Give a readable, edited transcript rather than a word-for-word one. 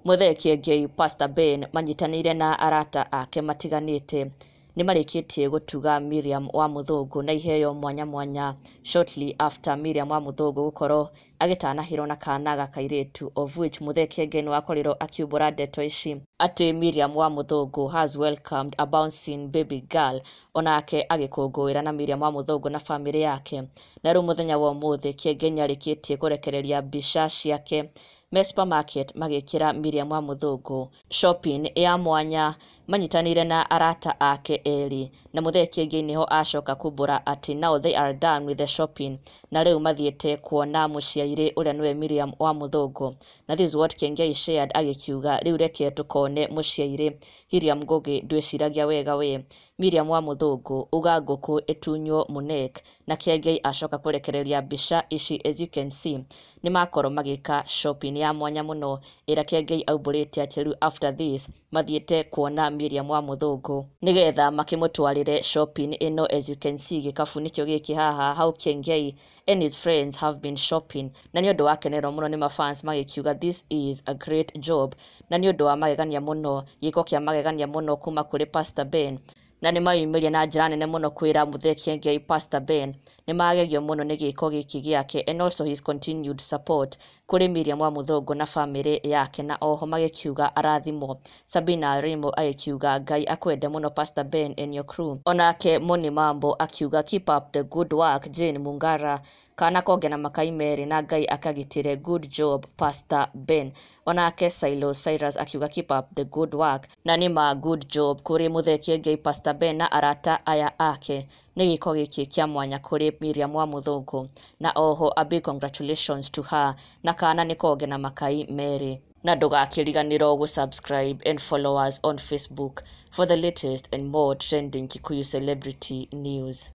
Muthee Kiengei Pastor Ben manyitanĩire na arata ake matiganĩte nĩ marĩkĩtie gũtuga Miriam wa Mũthũngũ na iheo mwanya mwanya shortly after Miriam wa Mũthũngũ gũkorwo agĩtanahĩrwo na kana ga kairĩtu, of which Muthee Kiengei nĩ wakorirwo akiumbũra ndeto ici atĩ Miriam wa Mũthũngũ has welcomed a bouncing baby girl, onake agĩkũngũĩra na Miriam wa Mũthũngũ na bamĩrĩ yake. Na rĩu mũthenya wa ũmũthĩ Kiengei nĩarĩkĩtie kũrekereria mbica ciake me supermarket magĩkĩra Miriam wa Mũthũngũ shopping ya mwanya manyitanĩire na arata ake erĩ. Na Muthee Kiengei nĩho acoka kumbũra atĩ now they are done with the shopping na rĩu mathiĩte kuona mũciairĩ ũrĩa nĩwe Miriam wa Mũthũngũ. Na this is what Kiengei shared agĩkiuga, rĩu reke tũkone mũciairĩ Miriam Ngugi, ndwĩciragia wega we. Miriam wa Mũthũngũ uga ngũkũ ĩtunywo mũnek. Na Kiengei acoka kũrekereria mbica ici, as you can see nĩ makorwo magĩka shopping ya mwanya mũno ĩrĩa Kiengei aumbũrĩte atĩ rĩu after this mathiĩte kuona Miriam wa Mũthũngũ nĩgetha makĩmũtwarĩre shopping ĩno. As you can see, gĩkabu nĩkĩo gĩkĩ haha, how Kiengei and his friends have been shopping, na nĩ ũndũ wa kenerwo mũno nĩ mafans magĩkiuga this is a great job, na nĩ ũndũ wa magegania mũno, gĩko kĩa magegania mũno kuma kũrĩ Pastor Ben. Na nĩ mayumĩria na njĩra nene mũno kwĩra Muthee Kiengei Pastor Ben nĩ magegio mũno nĩ gĩko gĩkĩ gĩake and also his continued support kũrĩ Miriam wa Mũthũngũ na bamĩrĩ yake, na oho magĩkiuga arathimwo. Sabina Rimo agĩkiuga Ngai akwende mũno Pastor Ben and your crew. Onake Moni Mambo akiuga keep up the good work. Jane Mungara, kana konge na makai merĩ na Ngai akagitĩre, good job Pastor Ben. Onake Silo Cyrus akiuga keep up the good work, na nĩ ma good job kũrĩ Muthee Kiengei Pastor Ben na arata aya ake nĩ gĩko gĩkĩ kĩa mwanya kũrĩ Miriam wa Mũthũngũ, na oho a big congratulations to her na kana nĩ konge na makai merĩ. Na ndũgakĩriganĩrwo gũ-subscribe and follow us on Facebook for the latest and more trending Kikuyu celebrity news.